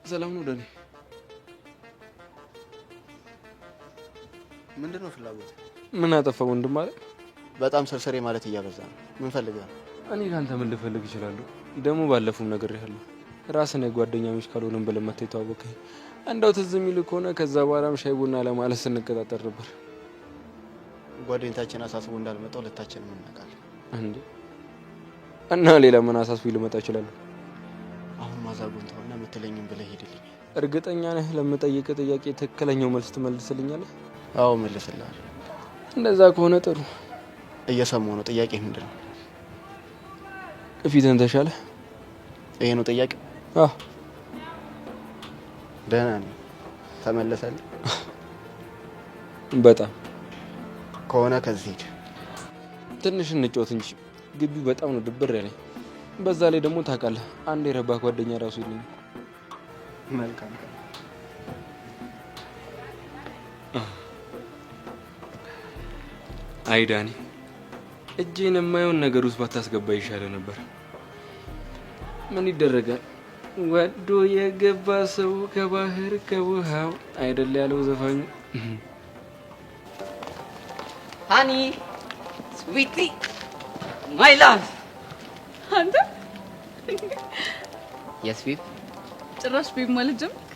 ሰላም ነው ዳኒ? ምንድን ነው ፍላጎት? ምን አጠፋ ወንድም? አለ በጣም ሰርስሬ ማለት እያበዛ ነው። ምን ፈልገህ ነው? እኔ ከአንተ ምን ልፈልግ እችላለሁ? ደግሞ ባለፈውም ነግሬሃለሁ። ራስን የጓደኛሞች ካልሆነም ብለህ መተህ የተዋወቅኸኝ እንደው ትዝ የሚልህ ከሆነ ከዛ በኋላም ሻይ ቡና ለማለት ስንቀጣጠር ነበር። ጓደኝታችን አሳስቦ እንዳልመጣ ሁለታችንም እናውቃለን። እንዴ እና ሌላ ምን አሳስቦ ልመጣ እችላለሁ? አሁን ማዛጉን ተውና የምትለኝም ብለህ ሄድልኝ። እርግጠኛ ነህ ለምጠይቅህ ጥያቄ ትክክለኛው መልስ ትመልስልኛለህ? አዎ እመልስልሃለሁ። እንደዛ ከሆነ ጥሩ። እየሰማሁ ነው። ጥያቄ ምንድን ነው? ፊትህን ተሻለ? ይሄ ነው ጥያቄ? አዎ። ደህና ነኝ። ተመለሰልህ? በጣም ከሆነ ከዚህ ሂድ። ትንሽ እንጫወት እንጂ ግቢው በጣም ነው ድብር ያለኝ። በዛ ላይ ደግሞ ታውቃለህ አንድ የረባ ጓደኛ ራሱ የለኝም። መልካም ቀን። አይ ዳኒ፣ እጄን የማየውን ነገር ውስጥ ባታስገባ ይሻለ ነበር። ምን ይደረጋል፣ ወዶ የገባ ሰው ከባህር ከውሃው አይደል ያለው ዘፋኙ። Honey, sweetie, my love. አንተ። Yes, babe. ጭራሽ babe ማለት ጀመርክ?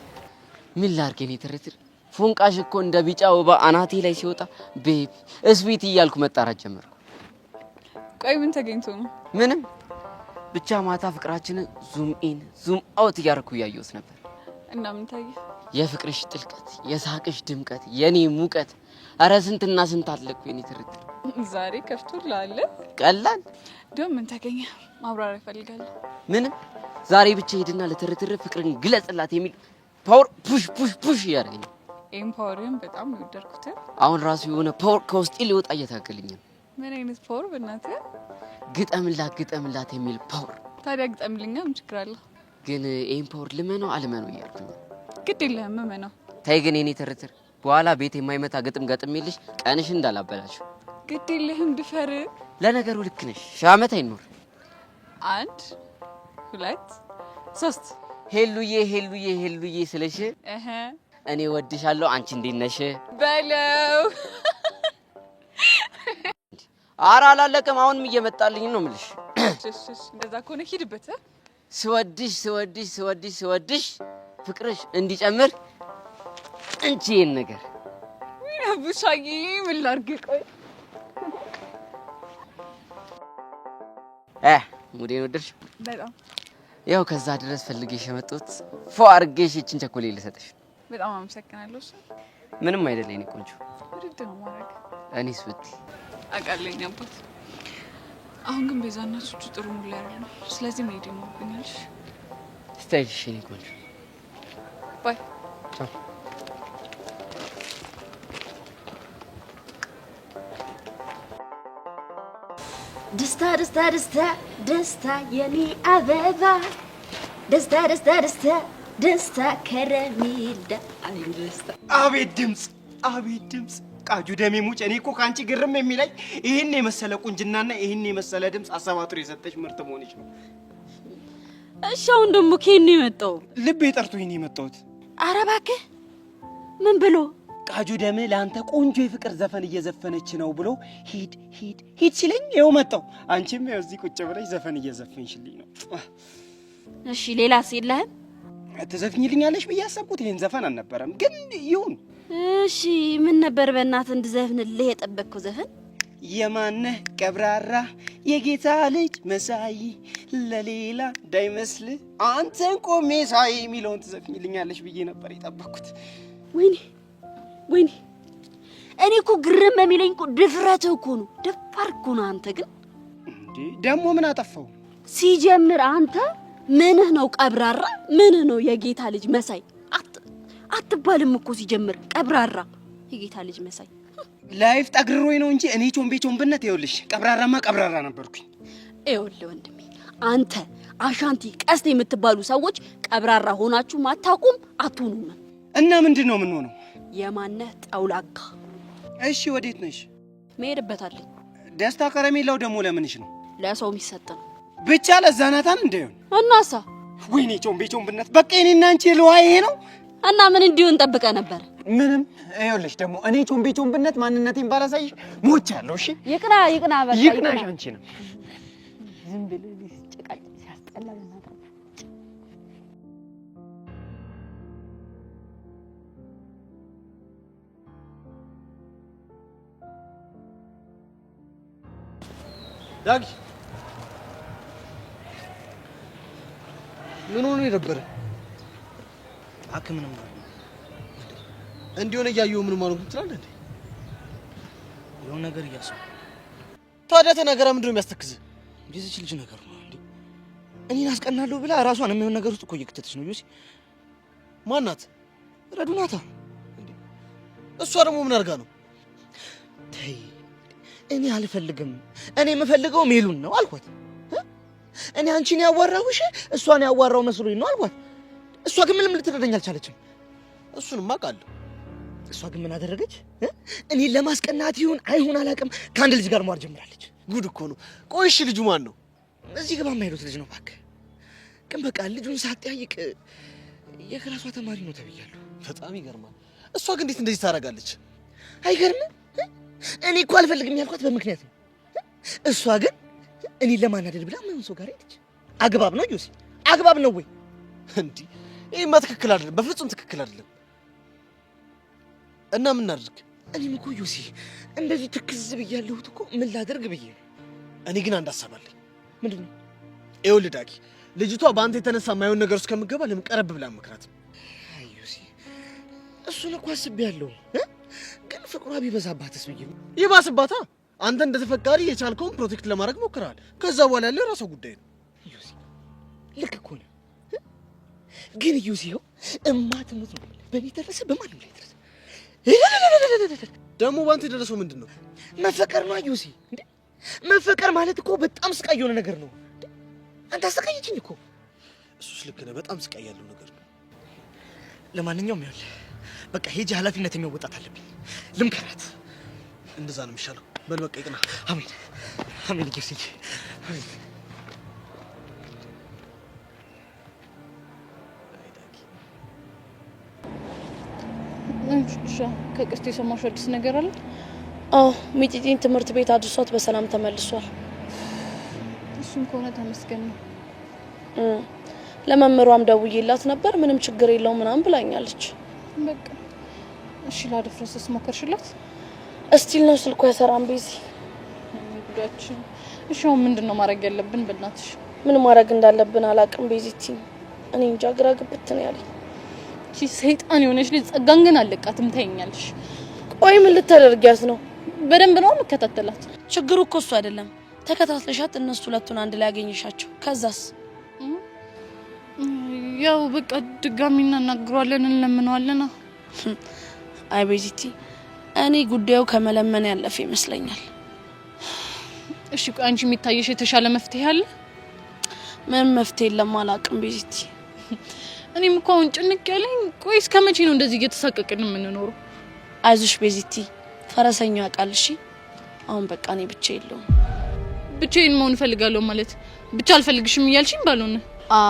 ምን ላድርግ የኔ ትርትር፣ ፎንቃሽ እኮ እንደ ቢጫ ወባ አናቴ ላይ ሲወጣ babe, sweetie እያልኩ መጣራት ጀመርኩ። ቆይ ምን ተገኝቶ ነው? ምንም፣ ብቻ ማታ ፍቅራችንን zoom in zoom out እያደረኩ እያየሁት ነበር። እና ምን ታየ? የፍቅርሽ ጥልቀት፣ የሳቅሽ ድምቀት፣ የኔ ሙቀት፣ ኧረ ስንትና ስንት አለ እኮ የኔ ትርትር። ዛሬ ከፍቶልሃል። ቀላል። ደግሞ ምን ተገኘ? ማብራሪያ እፈልጋለሁ። ምንም፣ ዛሬ ብቻ ሄድና ለትርትር ፍቅርን ግለጽላት የሚል power push push push እያደረገኝ። ይህን power ህን በጣም ነው የወደድኩት። አሁን ራሱ የሆነ power ከውስጤ ሊወጣ እየታገለኝ ነው። ምን አይነት power በእናትህ? ግጠምላት ግጠምላት የሚል power። ታዲያ ግጠምልኛ፣ ምን ችግር አለ? ግን ይህን power ልመነው አልመነው እያልኩኝ ነው። ግድ የለህም፣ እመነው። ተይ ግን የኔ ትርትር፣ በኋላ ቤት የማይመታ ግጥም ገጥሜልሽ ቀንሽን እንዳላበላሽው። ግድ የለህም፣ ድፈር። ለነገሩ ልክ ነሽ፣ ሺህ ዓመት አይኖር። አንድ፣ ሁለት፣ ሶስት። ሄሉዬ ሄሉዬ ሄሉዬ ስለሽ እኔ እወድሻለሁ፣ አንቺ እንዴት ነሽ? በለው። ኧረ አላለቅም፣ አሁንም እየመጣልኝ ነው የምልሽ። እሺ፣ እሺ፣ እንደዛ ከሆነ ሂድበት። ስወድሽ ስወድሽ ስወድሽ ስወድሽ ፍቅርሽ እንዲጨምር እንቺ ይሄን ነገር። ወይኔ አቡሻዬ፣ ምን ላድርግ? ቆይ። Mood ኤን ወደድሽ? በጣም። ያው ከዛ ድረስ ፈልጌሽ የመጣሁት ፎ አድርጌሽ ይህችን ቸኮሌት ልሰጥሽ። በጣም አመሰግናለሁ። እሺ። ምንም አይደለ የኔ ቆንጆ። ውድድ ነው ማድረግ። እኔስ ብትይ። አውቃለሁ የኔ አባት። አሁን ግን ቤዛና ቹቹ ጥሩ mood ላይ አይደሉም። ስለዚህ መሄድ ይኖርብኛል። እሺ? Style ሽ የኔ ቆንጆ። Bye. ቻው። ደስታ ደስታ ደስታ ደስታ የኔ አበባ፣ ደስታ ደስታ ደስታ ደስታ ከረሜላ፣ አይ ደስታ። አቤት ድምፅ፣ አቤት ድምፅ! ቃጁ ደሜ ሙጭ። እኔ እኮ ከአንቺ ግርም የሚለኝ ይህን የመሰለ ቁንጅናና ይህን የመሰለ ድምፅ አሰባጥሮ የሰጠሽ ምርጥ መሆንሽ ነው። እሺ አሁን ደግሞ ከየት ነው የመጣው? ልቤ ጠርቶኝ ነው የመጣሁት። ኧረ እባክህ፣ ምን ብሎ? ቃጁ ደሜ ለአንተ ቆንጆ የፍቅር ዘፈን እየዘፈነች ነው ብሎ ሂድ ሂድ ሂድ ሲለኝ ይኸው መጣሁ። አንቺም ይኸው እዚህ ቁጭ ብለሽ ዘፈን እየዘፈንሽልኝ ነው። እሺ ሌላስ የለህም? ትዘፍኝልኛለሽ ብዬ ያሰብኩት ይህን ዘፈን አልነበረም፣ ግን ይሁን። እሺ ምን ነበር በእናትህ እንድዘፍንልህ የጠበቅከው ዘፈን? የማነህ ቀብራራ የጌታ ልጅ መሳይ ለሌላ እንዳይመስል አንተን ቆሜ ሳይ የሚለውን ትዘፍኝልኛለሽ ብዬ ነበር የጠበቅኩት። ወይኔ ወይኔ፣ እኔ እኮ ግርም የሚለኝ እኮ ድፍረትህ እኮ ነው። ደፋር እኮ ነው አንተ ግን። እንዴ ደግሞ ምን አጠፋው? ሲጀምር አንተ ምንህ ነው ቀብራራ? ምንህ ነው የጌታ ልጅ መሳይ? አትባልም እኮ ሲጀምር ቀብራራ የጌታ ልጅ መሳይ። Life ጠግሮኝ ነው እንጂ እኔ ቾምቤ ቾምብነት ይኸውልሽ ቀብራራማ ቀብራራ ነበርኩኝ። ይኸውልህ ወንድሜ፣ አንተ አሻንቲ ቀስት የምትባሉ ሰዎች ቀብራራ ሆናችሁ አታውቁም፣ አትሆኑም። እና ምንድን ነው የምንሆነው? የማነህ ጠውላጋ። እሺ ወዴት ነሽ? መሄድበታለኝ። ደስታ ከረሜላው ደግሞ ለምንሽ ነው? ለሰው የሚሰጥ ነው። ብቻ ለዛ ናታን እንዳይሆን። እናሳ ወይኔ ቾምቤ ቾምብነት፣ በቃ የኔና አንቺ ልዋ ይሄ ነው። እና ምን እንዲሆን ጠብቀ ነበር? ምንም። ይኸውልሽ ደግሞ እኔ ቾምቤ ቾምብነት ማንነቴን ባላሳይሽ ሞቻለሁ። እሺ ይቅና ይቅና፣ በቃ ይቅናሽ። አንቺንም ዝም ብለህ ጭቃጭ ሲያስጠላ በእናትህ። ዳጊ ምን ሆኖ የነበረ? እባክህ ምንም ነው እንዲሆነ እያየሁ ምንም አልሆንኩም ትላለህ እንዴ? የሆነ ነገር እያሰብኩ። ታዲያ ተናገራ። ምንድን ነው የሚያስተክዝህ? የዚች ልጅ ነገር ነው እንዴ። እኔን አስቀናለሁ ብላ ራሷን የሚሆን ነገር ውስጥ እኮ እየከተተች ነው ዮሲ። ማናት? ረዱናታ። እሷ ደግሞ ምን አድርጋ ነው? ተይ እኔ አልፈልግም። እኔ የምፈልገው ሜሉን ነው አልኳት። እኔ አንቺን ያዋራሁሽ እሷን ያዋራው መስሎኝ ነው አልኳት። እሷ ግን ምንም ልትረዳኝ አልቻለችም። እሱንማ አውቃለሁ። እሷ ግን ምን አደረገች? እኔን ለማስቀናት ይሁን አይሁን አላውቅም፣ ከአንድ ልጅ ጋር መዋል ጀምራለች። ጉድ እኮ ነው። ቆይ እሺ ልጁ ማን ነው? እዚህ ግባ የማይሉት ልጅ ነው እባክህ። ግን በቃ ልጁን ሳትጠያይቅ የክላሷ ተማሪ ነው ተብያለሁ። በጣም ይገርማል። እሷ ግን እንዴት እንደዚህ ታደርጋለች? አይገርምም? እኔ እኮ አልፈልግም ያልኳት በምክንያት ነው። እሷ ግን እኔን ለማናደድ ብላ ምን ሰው ጋር ሄደች። አግባብ ነው ዮሲ? አግባብ ነው ወይ? እንዲህ ይሄማ ትክክል አይደለም፣ በፍጹም ትክክል አይደለም። እና ምን እናድርግ? እኔም እኮ ዮሲ እንደዚህ ትክዝ ብያለሁት እኮ ምን ላደርግ ብዬ ነው። እኔ ግን አንድ ሀሳብ አለኝ። ምንድን ነው? ይኸውልህ ዳጊ፣ ልጅቷ በአንተ የተነሳ የማይሆን ነገር ውስጥ ከምገባ ለምን ቀረብ ብላ መክራት? አይ ዮሲ፣ እሱን እኮ አስቤያለሁ፣ ግን ፍቅሯ ቢበዛባትስ ብዬ ነው። ይባስባታ። አንተ እንደ ተፈቃሪ የቻልከውን protect ለማድረግ ሞክረሃል። ከዛ በኋላ ያለው የራሷ ጉዳይ ነው። ዮሲ ልክ እኮ ነህ፣ ግን ዮሲ ይኸው እማትሞት ነው። በእኔ ደረሰ፣ በማንም ላይ ደረሰ። ደግሞ በአንተ የደረሰው ምንድን ነው? መፈቀር ነው ዮሲ። እንዴ መፈቀር ማለት እኮ በጣም ስቃይ የሆነ ነገር ነው። አንተ አሰቃየችኝ እኮ። እሱስ ልክ ነህ፣ በጣም ስቃይ ያለው ነገር ነው። ለማንኛውም ይኸውልህ በቃ ሄጄ ኃላፊነት የሚወጣት አለብኝ። ልምከራት። እንደዛ ነው የሚሻለው። በል በቃ ይቅና። አሜን አሜን። ዮሲ አሜን። ከቅርት የሰማሽው አዲስ ነገር አለ? አዎ ሚጢጢን ትምህርት ቤት አድርሷት በሰላም ተመልሷል። እሱም ከሆነ ተመስገን ነው። ለመምህሯም ደውዬላት ነበር፣ ምንም ችግር የለውም ምናምን ብላኛለች። በቃ እሺ። ላደፍረስስ ሞከርሽላት? እስቲል ነው ስልኩ አይሰራም። ቤዚ ጉዳችን። እሺ አሁን ምንድን ነው ማድረግ ያለብን? በእናትሽ ምን ማድረግ እንዳለብን አላውቅም ቤዚቲ። እኔ እንጃ ግራ ግብት ነው ያለኝ። እቺ ሰይጣን የሆነች ልጅ ጸጋን ግን አለቃትም። ታይኛለሽ። ቆይ ምን ልታደርጊያት ነው? በደንብ ነው የምከታተላት። ችግሩ እኮ እሱ አይደለም። ተከታትለሻት እነሱ ሁለቱን አንድ ላይ ያገኘሻቸው፣ ከዛስ? ያው በቃ ድጋሚ እናናግረዋለን፣ እንለምነዋለን። አይ ቤዚቲ፣ እኔ ጉዳዩ ከመለመን ያለፈ ይመስለኛል። እሺ ቆይ አንቺ የሚታየሽ የተሻለ መፍትሄ አለ? ምንም መፍትሄ የለም። አላውቅም ቤዚቲ። እኔም እኮ አሁን ጭንቅ ያለኝ፣ ቆይ እስከ መቼ ነው እንደዚህ እየተሳቀቅን የምንኖረው? አይዞሽ ቤዚቲ፣ ፈረሰኛው ያውቃል። እሺ አሁን በቃ እኔ ብቻ የለውም። ብቻዬን መሆን እፈልጋለሁ ማለት ብቻ አልፈልግሽም እያልሽኝ ባልሆነ። አ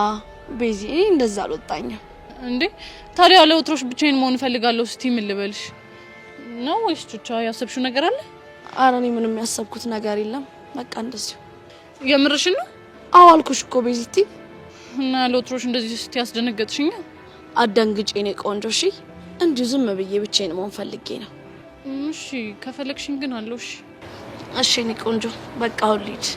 ቤዚ፣ እኔ እንደዛ አልወጣኝም እንዴ። ታዲያ ለወትሮሽ ብቻዬን መሆን እፈልጋለሁ እስቲ ምን ልበልሽ ነው ወይስ ቹቻ ያሰብሽው ነገር አለ? ኧረ እኔ ምንም ያሰብኩት ነገር የለም። በቃ እንደዚሁ። የምርሽን ነው? አዎ አልኩሽ እኮ ቤዚቲ። እና ለወትሮሽ እንደዚህ እስቲ ያስደነገጥሽኝ። አትደንግጪ የኔ ቆንጆ። እሺ እንዲሁ ዝም ብዬ ብቻዬን መሆን ፈልጌ ነው። እሺ ከፈለግሽኝ ግን አለው። እሺ እሺ የኔ ቆንጆ በቃ አሁን ልሂድ።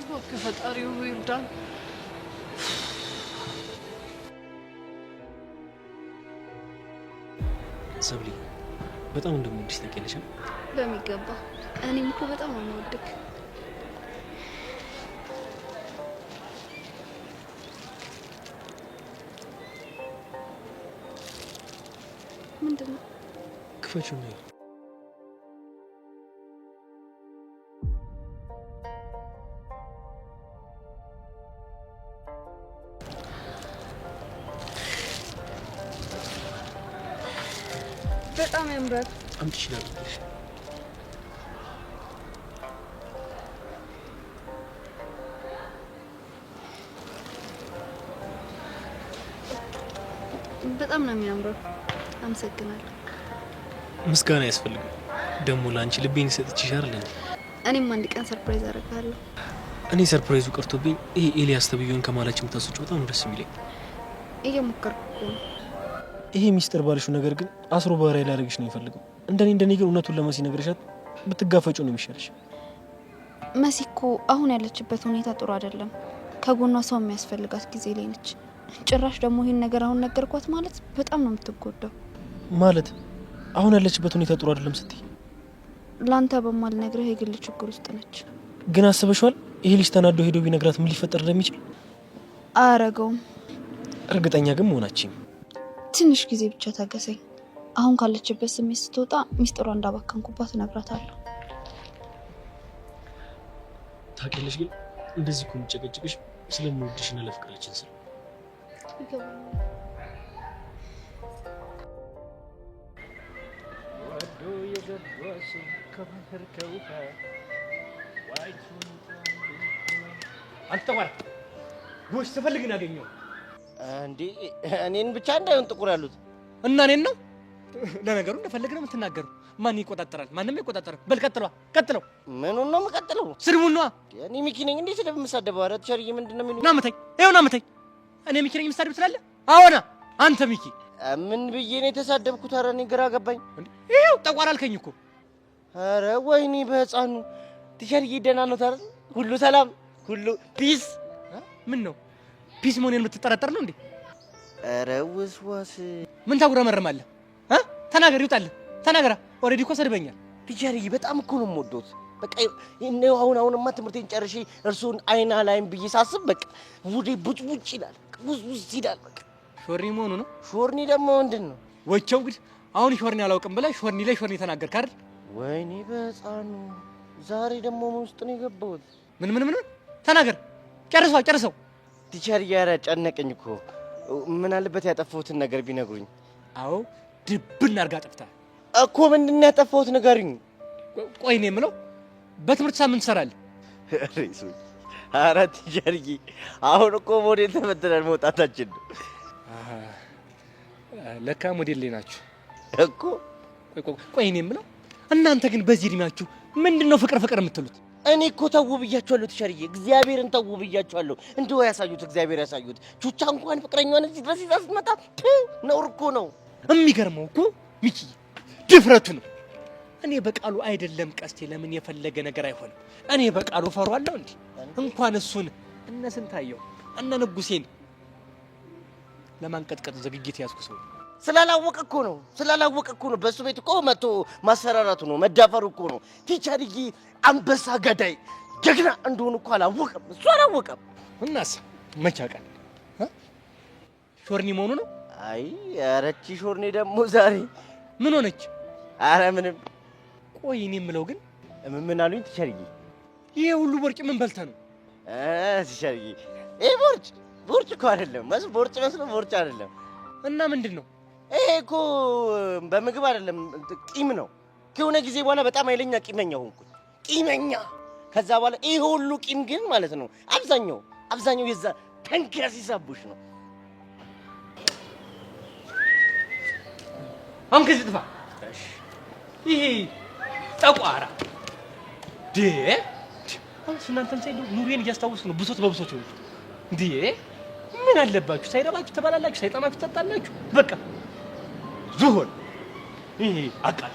እባክህ ፈጣሪው ይርዳን። ሰብሊ በጣም እንደምወድሽ ታውቂያለሽ? በሚገባ። እኔም እኮ በጣም ነው የምወድክ። ምንድን ነው? ክፈችው ነው። በጣም ያምራል። አምጪ ይችላል። በጣም ነው የሚያምረው። አመሰግናለሁ። ምስጋና አያስፈልግም። ደግሞ ለአንቺ ልቤን ሰጥቼሽ አይደል እንዴ? እኔም አንድ ቀን surprise አደርግሃለሁ። እኔ surprise ኡ ቀርቶብኝ ይሄ ኤልያስ ተብዬውን ከማላችን ብታስወጪው በጣም ነው ደስ የሚለኝ። እየሞከርኩ እኮ ነው። ይሄ ሚስጥር ባልሽው ነገር ግን አስሮ ባሪያ ሊያደርግሽ ነው የሚፈልገው። እንደኔ እንደኔ ግን እውነቱን ለመሲ ነግረሻት ብትጋፈጩ ነው የሚሻልሽ። መሲ እኮ አሁን ያለችበት ሁኔታ ጥሩ አይደለም። ከጎኗ ሰው የሚያስፈልጋት ጊዜ ላይ ነች። ጭራሽ ደግሞ ይሄን ነገር አሁን ነገርኳት ማለት በጣም ነው የምትጎዳው። ማለት አሁን ያለችበት ሁኔታ ጥሩ አይደለም ስትይ ላንተ በማልነግርህ የግል ችግር ውስጥ ነች። ግን አስበሽዋል? ይሄ ልጅ ተናዶ ሄዶ ቢነግራት ምን ሊፈጠር እንደሚችል? አያረገውም። እርግጠኛ ግን መሆናችን ትንሽ ጊዜ ብቻ ታገሰኝ። አሁን ካለችበት ስሜት ስትወጣ ሚስጥሯ እንዳባከንኩባት እነግራታለሁ። ታውቂያለሽ፣ ግን እንደዚህ እኮ የምጨቀጭቅሽ ስለምወድሽና ለፍቅራችን ስል ወዶ የገባ ሰው ከባህር ከውሃ አንተ ጠቋር ጎሽ፣ ስፈልግ ነው ያገኘው። እንዴ እኔን ብቻ እንዳይሆን ጥቁር ያሉት እና እኔን ነው። ለነገሩ እንደፈለግ ነው የምትናገሩ። ማን ይቆጣጠራል? ማንም ይቆጣጠራል። በል ቀጥለዋ፣ ቀጥለው። ምኑን ነው የምቀጥለው? ስድቡን ነዋ። እኔ ሚኪ ነኝ እንዴ ስድብ የምሳደበው? ኧረ teacher ዬ ምንድን ነው የሚሉኝ? ና ምታኝ፣ ይኸው ና ምታኝ። እኔ ሚኪ ነኝ የምሳደብ ትላለህ? አዎና አንተ ሚኪ። ምን ብዬ ነው የተሳደብኩት? ኧረ እኔ ግራ ገባኝ። ይኸው ጠቋር አልከኝ እኮ። ኧረ ወይኔ በህፃኑ teacher ዬ ደህና ነው ታዲያ? ሁሉ ሰላም፣ ሁሉ peace። ምን ነው peace መሆኔን የምትጠራጠር ነው እንዴ? ኧረ ውስዋስ። ምን ታጉረመርማለህ? ተናገር፣ ይውጣልህ። ተናገራ። Already እኮ ሰድበኛል። Teacher ዬ በጣም እኮ ነው የምወደውት። በቃ እኔው አሁን አሁንማ ትምህርቴን ጨርሼ እርሱን አይና ላይም ብዬ ሳስብ በቃ ውዴ ቡጭ ይላል፣ ውዝ ይላል። በቃ ሾርኒ መሆኑ ነው። ሾርኒ ደግሞ ምንድን ነው? ወቸው እንግዲህ አሁን ሾርኒ አላውቅም ብለህ ሾርኒ ላይ ሾርኒ ተናገርክ አይደል? ወይኔ በህፃኑ ዛሬ ደግሞ ምን ውስጥ ነው የገባሁት? ምን ምን ምን ተናገር። ጨርሰው ጨርሰው። Teacher ዬ ኧረ ጨነቀኝ እኮ። ምን አለበት ያጠፋሁትን ነገር ቢነግሩኝ። አዎ ድብን አድርጋ አጥፍተሃል እኮ። ምንድን ነው ያጠፋሁት ንገሩኝ። ቆይ እኔ የምለው በትምህርት ሳምንት ትሰራለህ? ኧረ teacher ዬ አሁን እኮ ሞዴል ተፈትነን መውጣታችን ነው። ለካ ሞዴል ላይ ናችሁ እኮ። ቆይ እኔ የምለው እናንተ ግን በዚህ እድሜያችሁ ምንድን ነው ፍቅር ፍቅር የምትሉት? እኔ እኮ ተው ብያችኋለሁ teacher ዬ፣ እግዚአብሔርን ተው ብያችኋለሁ። እንደው ያሳዩት፣ እግዚአብሔር ያሳዩት። ቹቻ እንኳን ፍቅረኛዋን እዚህ ድረስ ይዛ ስትመጣ ነውር እኮ ነው። የሚገርመው እኮ ሚኪ ድፍረቱ ነው። እኔ በቃሉ አይደለም ቀስቴ፣ ለምን የፈለገ ነገር አይሆንም። እኔ በቃሉ እፈሯለሁ እንዴ? እንኳን እሱን እነ ስንታየው እነ ንጉሴን ለማንቀጥቀጥ ዝግጅት ያዝኩ ሰው ስላላወቀ እኮ ነው። ስላላወቀ እኮ ነው። በእሱ ቤት እኮ መጥቶ ማስፈራራቱ ነው፣ መዳፈሩ እኮ ነው። Teacher ዬ አንበሳ ገዳይ ጀግና እንደሆኑ እኮ አላወቀም፣ እሱ አላወቀም። እናስ መች ያውቃል? ሾርኒ መሆኑ ነው። አይ ኧረ እቺ ሾርኒ ደግሞ ዛሬ ምን ሆነች? ኧረ ምንም። ቆይ እኔ የምለው ግን ምን አሉኝ teacher ዬ? ይሄ ሁሉ ቦርጭ ምን በልተህ ነው? Teacher ዬ ይሄ ቦርጭ ቦርጭ እኮ አይደለም፣ ቦርጭ መስሎ ቦርጭ አይደለም። እና ምንድን ነው ይሄ? እኮ በምግብ አይደለም ቂም ነው። ከሆነ ጊዜ በኋላ በጣም ኃይለኛ ቂመኛ ሆንኩኝ። ቂመኛ። ከዛ በኋላ ይሄ ሁሉ ቂም ግን ማለት ነው አብዛኛው አብዛኛው የዛ ተንከሲስ አቡሽ ነው። አሁን ከዚህ ጥፋ። ይሄ ጠቋራ ዴ አሁን እናንተን ሳይ ኑሬን እያስታወስኩ ነው። ብሶት በብሶት ይሆንኩት እንዴ። ምን አለባችሁ? ሳይረባችሁ ትበላላችሁ፣ ሳይጠማችሁ ትጠጣላችሁ። በቃ ዝሆን ይሄ አቃል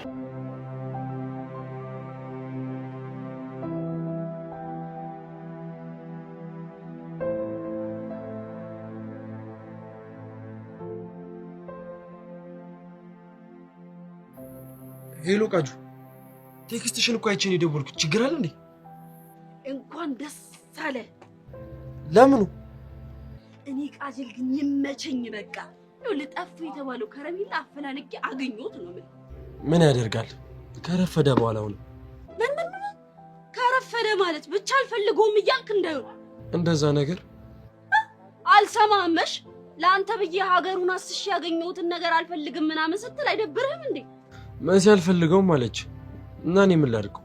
Hello ቃጁ፣ text ሽን እኮ አይቼ ነው የደወልኩት። ችግር አለ እንዴ? እንኳን ደስ አለ። ለምኑ? እኔ ቃጅል ግን ይመቸኝ። በቃ ይኸውልህ ጠፋ የተባለው ከረሜላ አፈላልጌ አገኘሁት ነው የምልህ። ምን ያደርጋል ከረፈደ በኋላ ሆነ። ምን ምን ምን ከረፈደ ማለት ብቻ አልፈልገውም እያልክ እንዳይሆን። እንደዛ ነገር አልሰማህም። ለአንተ ብዬ ሀገሩን አስሼ ያገኘሁትን ነገር አልፈልግም ምናምን ስትል አይደብርህም እንዴ? መሲ አልፈልገውም አለች እና እኔ ምን ላድርገው?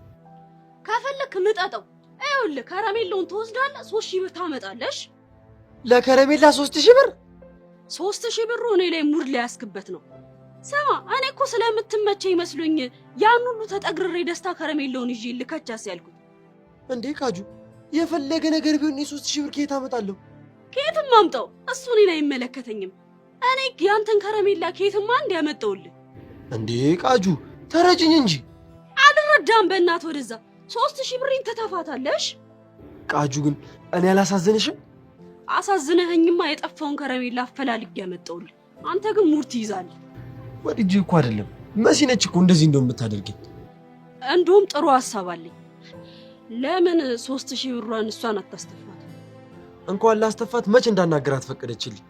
ከፈለክ ምጠጠው። ይኸውልህ ከረሜላውን ትወስዳለህ፣ 3000 ብር ታመጣለሽ። ለከረሜላ 3000 ብር? 3000 ብሩ እኔ ላይ mood ሊያስክበት ነው። ስማ እኔ እኮ ስለምትመቸኝ መስሎኝ ያን ሁሉ ተጠግርሬ ደስታ ከረሜላውን ይዤ ልከቻስ ያልኩት። እንዴ ካጁ፣ የፈለገ ነገር ቢሆን 3000 ብር ከየት አመጣለሁ? ከየትም አምጣው፣ እሱ እኔን አይመለከተኝም። እኔ ያንተን ከረሜላ ከየትም አንድ ያመጣውልህ። እንዴ ቃጁ ተረጅኝ እንጂ። አልረዳም። በእናትህ ወደዛ 3000 ብሬን ትተፋታለሽ። ቃጁ ግን እኔ አላሳዝንሽም? አሳዝነኸኝማ የጠፋውን ከረሜላ አፈላልጌ ያመጣውልህ። አንተ ግን mood ትይዛለህ። ወድጄ እኮ አይደለም፣ መሲ ነች እኮ እንደዚህ እንደው የምታደርገኝ። እንደውም ጥሩ ሀሳብ አለኝ። ለምን 3000 ብሯን እሷን አታስተፋት? እንኳን ላስተፋት መች እንዳናገራት ፈቀደችልኝ።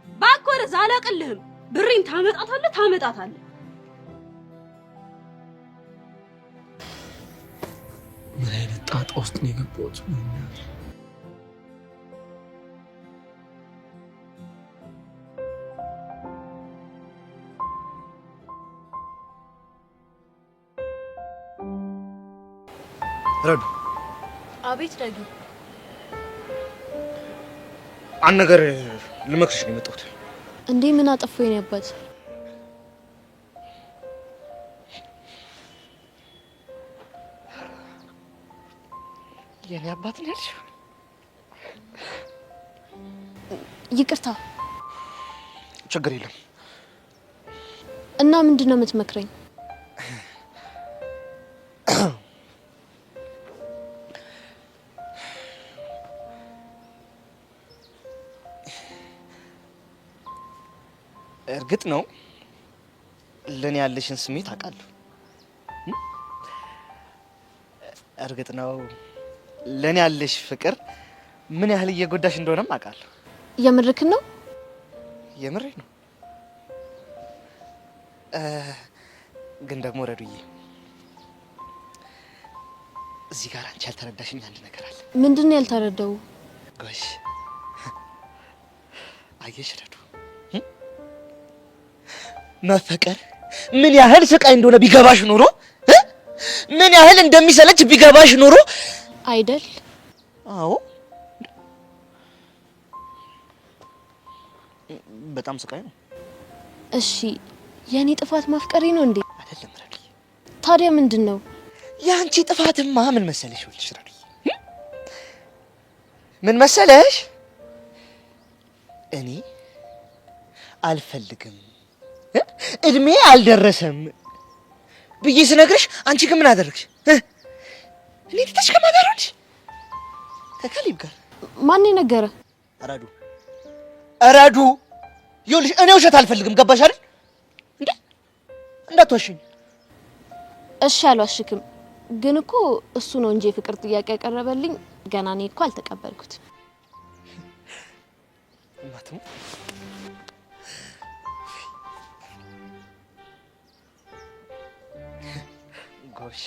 እባክህ ወደዛ አላቅልህም። ብሬን ታመጣታለህ ታመጣታለህ። ምን አይነት ጣጣ ውስጥ ነው የገባሁት? ረዱ። አቤት ዳጊ። አንድ ነገር ልመክርሽ ነው የመጣሁት። እንዴ ምን አጠፋሁ የኔ አባት? የኔ አባት ነው ያልሽው? ይቅርታ። ችግር የለም። እና ምንድን ነው የምትመክረኝ? እርግጥ ነው ለኔ ያለሽን ስሜት አውቃለሁ። እርግጥ ነው ለኔ ያለሽ ፍቅር ምን ያህል እየጎዳሽ እንደሆነም አውቃለሁ። የምርክን ነው? የምሬ ነው። ግን ደግሞ ረዱዬ፣ እዚህ ጋር አንቺ ያልተረዳሽኝ አንድ ነገር አለ። ምንድን ነው ያልተረዳው? ጎሽ አየሽ ረዱ፣ መፈቀር ምን ያህል ስቃይ እንደሆነ ቢገባሽ ኖሮ፣ ምን ያህል እንደሚሰለች ቢገባሽ ኖሮ አይደል? አዎ በጣም ስቃይ ነው። እሺ የኔ ጥፋት ማፍቀሬ ነው እንዴ? አይደለም ረዱዬ። ታዲያ ምንድን ነው የአንቺ ጥፋትማ? ምን መሰለሽ? ይኸውልሽ ረዱዬ፣ ምን መሰለሽ፣ እኔ አልፈልግም እድሜ አልደረሰም ብዬ ስነግርሽ አንቺ ግን ምን አደረግሽ? እኔ ትተሽ ከማን ጋር ሆንሽ? ከካሊብ ጋር። ማን የነገረ? ረዱ ረዱ፣ ይኸውልሽ እኔ ውሸት አልፈልግም። ገባሽ አይደል? እንዴ እንዳትዋሽኝ። እሺ አልዋሽክም። ግን እኮ እሱ ነው እንጂ የፍቅር ጥያቄ ያቀረበልኝ ገና እኔ እኮ አልተቀበልኩት። ማተሙ ጎሽ፣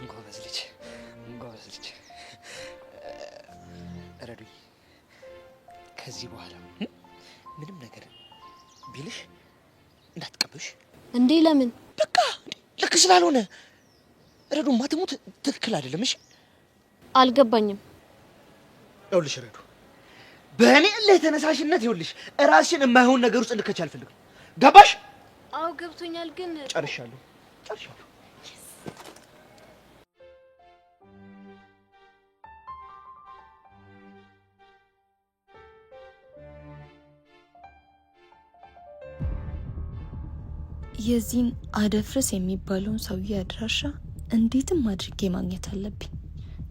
ጎበዝ ልጅ፣ ጎበዝ ልጅ። ረዱዬ፣ ከዚህ በኋላ ምንም ነገር ቢልሽ እንዳትቀበሽ። እንዴ ለምን? በቃ ልክ ስላልሆነ ረዱ፣ ማትሙት ትክክል አይደለም። እሺ አልገባኝም። ይኸውልሽ ረዱ፣ በእኔ እልህ ተነሳሽነት ይኸውልሽ እራስሽን የማይሆን ነገር ውስጥ እንድከች አልፈልግም። ገባሽ? አዎ ገብቶኛል። ግን ጨርሻለሁ፣ ጨርሻለሁ። የዚህን አደፍርስ የሚባለውን ሰውዬ አድራሻ እንዴትም አድርጌ ማግኘት አለብኝ።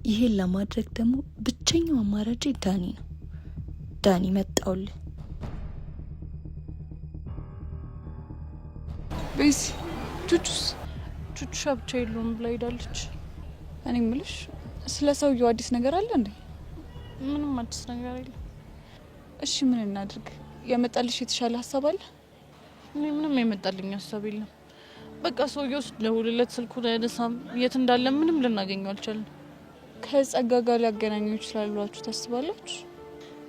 ይሄን ለማድረግ ደግሞ ብቸኛው አማራጭ ዳኒ ነው። ዳኒ መጣውልህ። ቤዚ ቹቹስ? ቹቹሻ ብቻ የለውም ብላ ሄዳለች። እኔ የምልሽ ስለ ሰውየው አዲስ ነገር አለ እንዴ? ምንም አዲስ ነገር የለም። እሺ ምን እናድርግ? የመጣልሽ የተሻለ ሀሳብ አለ? እኔ ምንም የመጣልኝ ሀሳብ የለም። በቃ ሰውየው ስደውልለት ስልኩን አያነሳም። የት እንዳለ ምንም ልናገኘው አልቻልንም። ከጸጋ ጋር ሊያገናኘው ይችላል ብላችሁ ታስባላችሁ?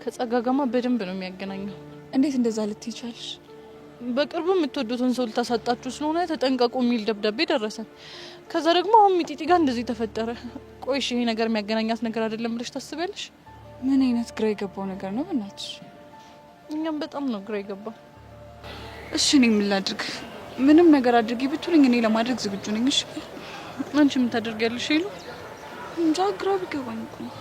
ከጸጋ ጋርማ በደንብ ነው የሚያገናኘው። እንዴት እንደዛ ልትይ ቻልሽ? በቅርቡ የምትወዱትን ሰው ልታሳጣችሁ ስለሆነ ተጠንቀቁ የሚል ደብዳቤ ደረሰን። ከዛ ደግሞ አሁን ሚጢጢ ጋር እንደዚህ ተፈጠረ። ቆይ እሺ፣ ይሄ ነገር የሚያገናኛት ነገር አይደለም ብለሽ ታስቢያለሽ? ምን አይነት ግራ የገባው ነገር ነው በእናትሽ። እኛም በጣም ነው ግራ የገባ። እሺ እኔ ምን ላድርግ? ምንም ነገር አድርጊ ብትሉኝ እኔ ለማድረግ ዝግጁ ነኝ። እሺ አንቺ ምን ታደርጊያለሽ? ይሉ እንጃ፣ ግራ ቢገባኝ እኮ ነው።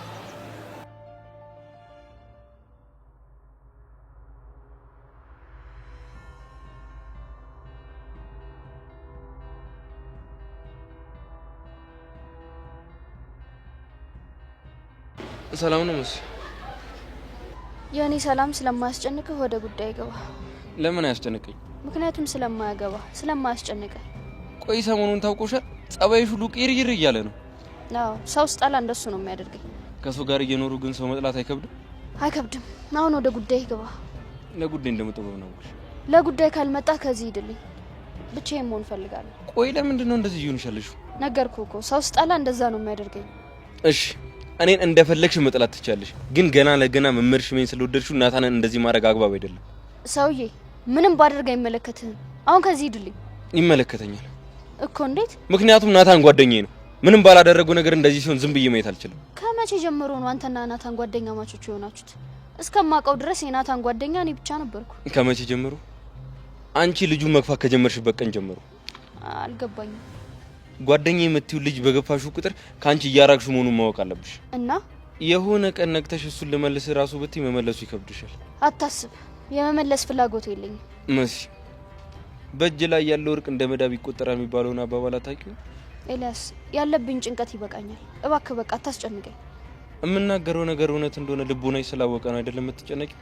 ሰላም ነው መሲ? የእኔ ሰላም ስለማያስጨንቅህ ወደ ጉዳይ ገባ። ለምን አያስጨንቀኝ? ምክንያቱም ስለማያገባ ስለማያስጨንቅህ። ቆይ ሰሞኑን ታውቆሻል፣ ጸባይሽ ሁሉ ቅይርይር እያለ ነው። አዎ፣ ሰው ስጠላ እንደሱ ነው የሚያደርገኝ። ከሰው ጋር እየኖሩ ግን ሰው መጥላት አይከብድም? አይከብድም። አሁን ወደ ጉዳይ ግባ። ለጉዳይ እንደመጣሁ በምን አወቅሽ? ለጉዳይ ካልመጣ ከዚህ ሂድልኝ። ብቻዬን መሆን እፈልጋለሁ። ቆይ ለምንድን ነው እንደዚህ እየሆንሽ ያለሽው? ነገርኩህ እኮ ሰው ስጠላ እንደዛ ነው የሚያደርገኝ። እሺ እኔን እንደፈለግሽ መጥላት ትቻለሽ፣ ግን ገና ለገና መምህር ሽሜን ስለወደድሽው ናታንን እንደዚህ ማድረግ አግባብ አይደለም። ሰውዬ ምንም ባደርግ አይመለከትህም። አሁን ከዚህ ሂድልኝ። ይመለከተኛል እኮ። እንዴት? ምክንያቱም ናታን ጓደኛዬ ነው። ምንም ባላደረገው ነገር እንደዚህ ሲሆን ዝም ብዬ ማየት አልችልም። ከመቼ ጀምሮ ነው አንተና ናታን ጓደኛ ማቾች የሆናችሁት? እስከማውቀው ድረስ የናታን ጓደኛ እኔ ብቻ ነበርኩ። ከመቼ ጀምሮ? አንቺ ልጁን መግፋት ከጀመርሽበት ቀን ጀምሮ። አልገባኝም። ጓደኛ የምትይው ልጅ በገፋሽው ቁጥር ከአንቺ እያራቅሽው መሆኑን ማወቅ አለብሽ። እና የሆነ ቀን ነቅተሽ እሱን ልመልስ ራሱ ብትይ መመለሱ ይከብድሻል። አታስብ፣ የመመለስ ፍላጎቱ የለኝም። መሲ፣ በእጅ ላይ ያለው ወርቅ እንደ መዳብ ይቆጠራል የሚባለውን አባባል አታውቂውም? ኤልያስ፣ ያለብኝ ጭንቀት ይበቃኛል። እባክህ በቃ አታስጨንቀኝ። የምናገረው ነገር እውነት እንደሆነ ልቦናሽ ስላወቀ ነው አይደለም የምትጨነቂው?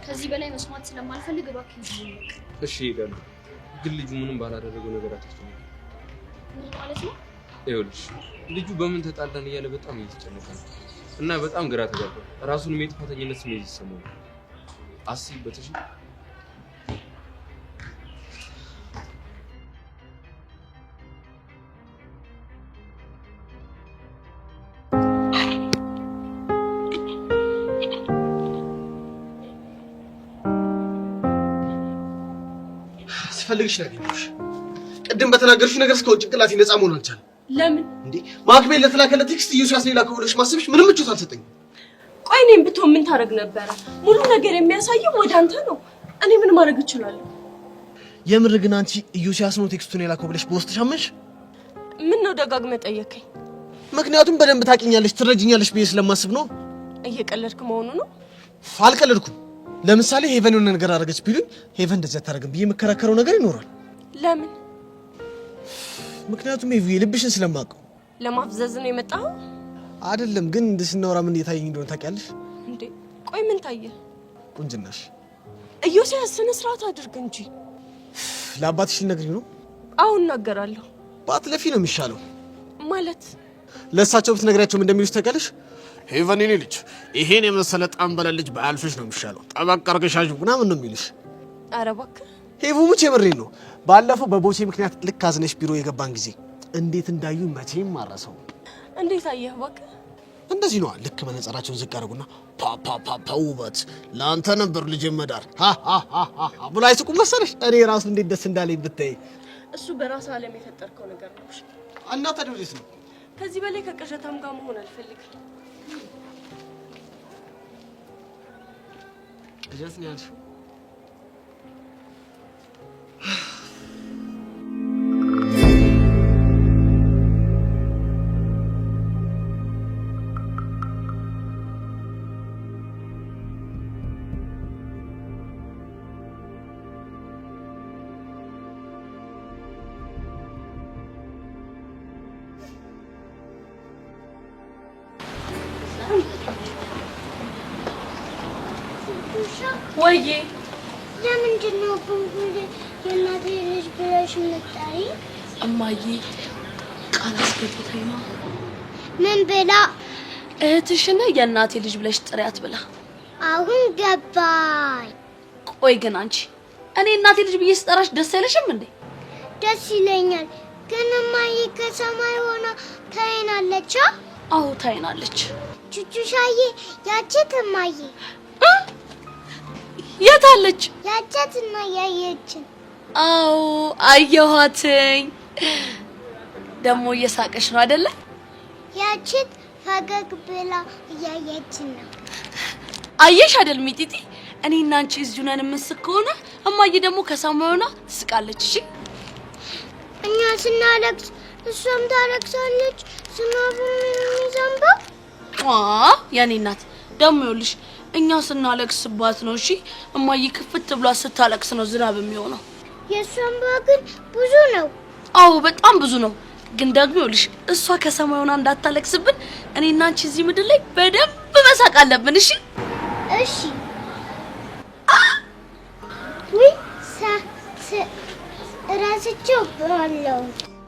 ከዚህ በላይ መስማት ስለማልፈልግ እባክህ ሂድልኝ በቃ። እሺ እሄዳለሁ፣ ግን ልጁ ምንም ባላደረገው ነገር አታስጨንቂው። ምን ማለት ነው? ይኸውልሽ ልጁ በምን ተጣላን እያለ በጣም እየተጨነቀ ነው እና በጣም ግራ ተጋባ። ራሱንም የጥፋተኝነት ስሜት ይሰማዋል። አስቢበት እሺ። ስፈልግሽ ነው ያገኘሁሽ። ቅድም በተናገርሽው ነገር እስካሁን ጭንቅላቴ ነፃ መሆን አልቻለም። ለምን እንዴ? ማክቤል ለተላከለት text ኢዮስያስ ነው የላከው ብለሽ ማሰብሽ ምንም ምቾት አልሰጠኝም። ቆይ እኔም ብትሆን ምን ታደርግ ነበረ? ሙሉ ነገር የሚያሳየው ወደ አንተ ነው። እኔ ምን ማድረግ እችላለሁ? የምር ግን አንቺ ኢዮስያስ ነው text ኡን የላከው ብለሽ በውስጥሽ አመንሽ? ምን ነው ደጋግመህ ጠየከኝ? ምክንያቱም በደንብ ታውቂኛለሽ፣ ትረጅኛለሽ ብዬ ስለማስብ ነው። እየቀለድክ መሆኑ ነው? አልቀለድኩም። ለምሳሌ ሄቨን የሆነ ነገር አደረገች ቢሉኝ ሄቨን እንደዚህ አታደርግም ብዬ የምከራከረው ነገር ይኖራል። ለምን? ምክንያቱም ሄቪ ልብሽን ስለማውቀው። ለማፍዘዝ ነው የመጣኸው? አይደለም፣ ግን እንደ ስናወራ ምን እየታየኝ እንደሆነ ታውቂያለሽ? እንዴ ቆይ ምን ታየ? ቁንጅናሽ። ኢዮስያስ ስነ ስርዓት አድርግ እንጂ። ለአባትሽ ልነግሪው ነው? አሁን እናገራለሁ። ባትለፊ ነው የሚሻለው። ማለት? ለእሳቸው ብትነግሪያቸው ምን እንደሚሉሽ ታውቂያለሽ? ሄቨን የኔ ልጅ ይሄን የመሰለ ጠንበለ ልጅ ባያልፍሽ ነው የሚሻለው፣ ጠበቅ አድርገሽ ያዥው ምናምን ነው የሚሉሽ። ኧረ እባክህ ሄቡ ሙች የምሬን ነው። ባለፈው በቦሴ ምክንያት ልክ አዝነሽ ቢሮ የገባን ጊዜ እንዴት እንዳዩ መቼም አረሰው። እንዴት አየህ እባክህ? እንደዚህ ነዋ። ልክ መነጽራቸውን ዝቅ አድርጉና ፓ ፓ ውበት ለአንተ ነበር ልጅ መዳር ብሎ አይስቁም መሰለሽ። እኔ ራሱ እንዴት ደስ እንዳለኝ ብታይ። እሱ በራስህ ዓለም የፈጠርከው ነገር ነው። እና ታዲያ ወዴት ነው? ከዚህ በላይ ከቅዠታም ጋር መሆን አልፈልግም። ቅዠት ነው ያልሽው? ወይዬ ለምንድን ነው ሁሌ የእናቴ ልጅ ብለሽ የምትጠሪኝ? እማዬ ቃል አስገብታኝ ነው። ምን ብላ? እህትሽን የእናቴ ልጅ ብለሽ ጥሪያት ብላ። አሁን ገባኝ። ቆይ ግን አንቺ እኔ እናቴ ልጅ ብዬ ስጠራሽ ደስ አይለሽም እንዴ? ደስ ይለኛል። ግን እማዬ ከሰማይ ሆና ታይናለች። አዎ ታይናለች። ቹቹሻዬ ያቺት እማዬ የት አለች? ያቺት እና ያየችን። አዎ አየኋትኝ። ደግሞ እየሳቀች ነው አይደለ? ያቺት ፈገግ ብላ እያየችን ነው። አየሽ አይደል ሚጢጢ፣ እኔ እና አንቺ እዚሁ ነን የምንስቅ ከሆነ እማዬ ደግሞ ከሰማይ ሆና ትስቃለች። እሺ እኛ ስናለቅስ እሷም ታለቅሳለች። ዝናቡ የሚዘንበው የኔ እናት ደግሞ ይኸውልሽ እኛ ስናለቅስባት ነው። እሺ እማዬ ክፍት ብሏት ስታለቅስ ነው ዝናብ የሚሆነው። የእሷ እንባ ግን ብዙ ነው። አዎ በጣም ብዙ ነው። ግን ደግሞ ይኸውልሽ እሷ ከሰማይ ሆና እንዳታለቅስብን እኔና አንቺ እዚህ ምድር ላይ በደንብ መሳቅ አለብን። እሺ እሺ። ውይ እረስቸው ባለው።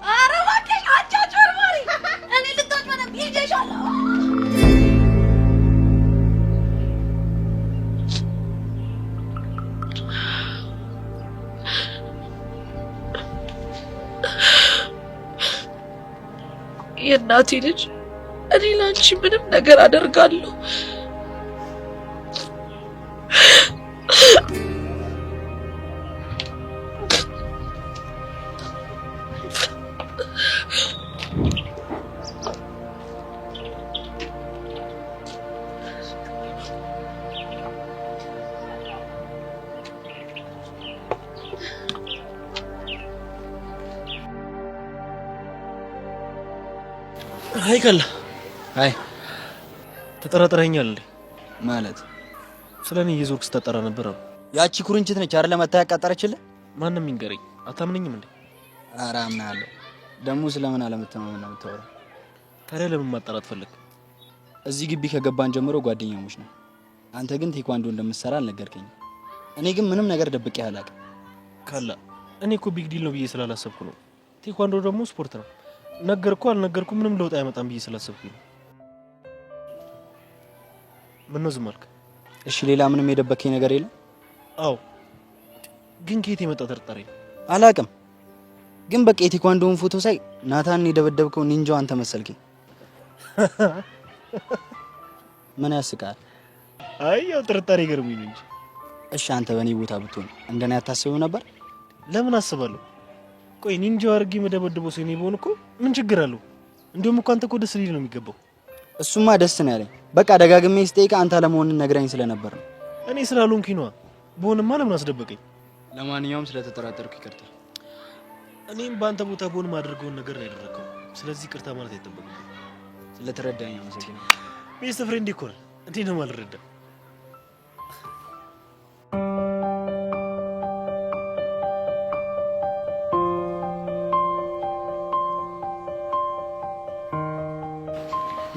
ኧረ እባክሽ አንቺ አጭበርባሪ! እኔ ልታጭበረብሪ ይዤሻለሁ። የእናቴ ልጅ እኔ ላንቺ ምንም ነገር አደርጋለሁ። Hi ከላ። Hi። ተጠራጥረኸኛል እንዴ? ማለት ስለ እኔ እየዞርክ ስታጠራ ነበር አሉ። ያቺ ኩርንችት ነች አይደለ? መታ ያቃጠረችልህ። ማንም ይንገረኝ፣ አታምነኝም እንዴ? ኧረ አምናለሁ። ደግሞ ስለምን አለመተማመን ነው የምታወራው? ታዲያ ለምን ማጣራት ፈለግ? እዚህ ግቢ ከገባን ጀምሮ ጓደኛሞች ነው። አንተ ግን ቴኳንዶ እንደምትሰራ አልነገርከኝም። እኔ ግን ምንም ነገር ደብቄ አላውቅም። ካላ እኔ እኮ big deal ነው ብዬ ስላላሰብኩ ነው። ቴኳንዶ ደግሞ ስፖርት ነው። ነገርኩ አልነገርኩ ምንም ለውጥ አያመጣም ብዬ ስላሰብኩኝ ነው። ምነው ዝም አልክ? እሺ ሌላ ምንም የደበከኝ ነገር የለም? አዎ፣ ግን ከየት የመጣ ጥርጣሬ ነው? አላውቅም። ግን በቃ የቴኳንዶውን ፎቶ ሳይ ናታንን የደበደብከው ኒንጃው አንተ መሰልከኝ። ምን ያስቃል? አይ ያው ጥርጣሬ ገርሞኝ ነው እንጂ። እሺ አንተ በእኔ ቦታ ብትሆን እንደኔ አታስብም ነበር? ለምን አስባለሁ? ቆይ ኒንጃው አድርጌ መደበድበው ሰው እኔ ብሆን እኮ ምን ችግር አለው? እንዲሁም እኮ አንተ እኮ ደስ ሊል ነው የሚገባው። እሱማ ደስ ነው ያለኝ። በቃ ደጋግሜ ስጠይቅህ አንተ አለመሆንን ነግረኝ ስለነበር ነው። እኔ ስላልሆንኩኝ ነዋ። ብሆንማ ለምን አስደበቀኝ? ለማንኛውም ስለተጠራጠርኩ ይቅርታ። እኔም በአንተ ቦታ ብሆን ማድረገውን ነገር ነው ያደረግከው። ስለዚህ ይቅርታ ማለት አይጠበቅም። ስለተረዳኝ አመሰግናለሁ። Best friend እኮ ነን። እንዴት ነው የማልረዳ?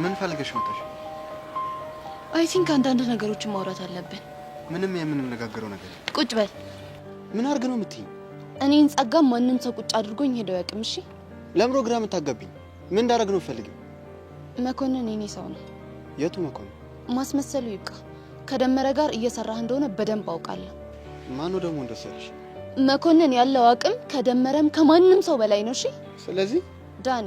ምን ፈልገሽ መጣሽ? I think አንዳንድ ነገሮችን ማውራት አለብን። ምንም የምንነጋገረው ነገር የለም። ቁጭ በል። ምን አድርግ ነው የምትይኝ? እኔን ጸጋም ማንም ሰው ቁጭ አድርጎኝ ሄደው ያውቅም። እሺ ለምሮ ግራ የምታጋቢኝ? ምን እንዳደረግ ነው የምትፈልጊው? መኮንን የኔ ሰው ነው። የቱ መኮንን? ማስመሰሉ ይብቃ። ከደመረ ጋር እየሰራህ እንደሆነ በደንብ አውቃለሁ። ማነው ደግሞ እንደሱ ያለሽ? መኮንን ያለው አቅም ከደመረም ከማንም ሰው በላይ ነው። እሺ ስለዚህ ዳኒ፣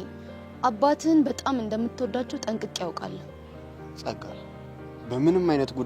አባትህን በጣም እንደምትወዳቸው ጠንቅቄ ያውቃለሁ። ጸጋ፣ በምንም አይነት ጉዳይ